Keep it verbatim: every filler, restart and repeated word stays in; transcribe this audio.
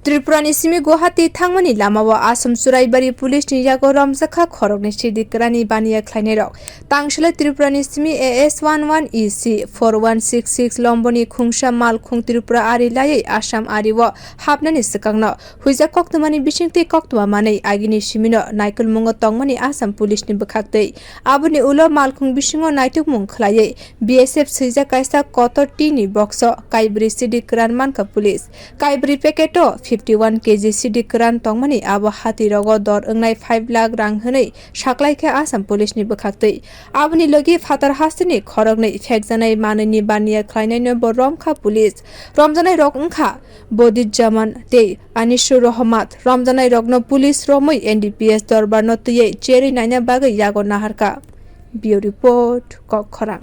Tripura ni simi Guwahati thangmani lamao Assam Churaibari police ni yago romjakha khoroknwi sidi kwrani baniya khlainairok. Tangshile Tripura ni simi A S one one E C four one six six lomboni khungsa malkhung Tripura ari laiwi Assam ario hapnani swkangno huijak koktwmani bisingtwi koktwma manwi agini simino naikolmungo tongmani Assam police ni bwkhaktwi. Aboni ulo malkhung bisingo naitukmung khlaiwi B S F swijak kaisa kotor tin ni box o kaibrwi sidi kwran mankha police. Kaibrwi packet o fifty one K G sidi kwran tongmani abo hati rogo dor wngnai five lakh rang hwnwi saklaikha Assam police ni bwkhaktwi. Aboni logi phatar hasteni khoroknwi phekjanai manwini baniya khlainaino bo romkha police. Romjanai rok wngkha Bodit Jaman tei Anisur Rohmat. Romjanai rokno police romwi N D P S dorbarno twiwi cherwi naina bagwi yago naharkha. Bureau Report, Kokkhorang.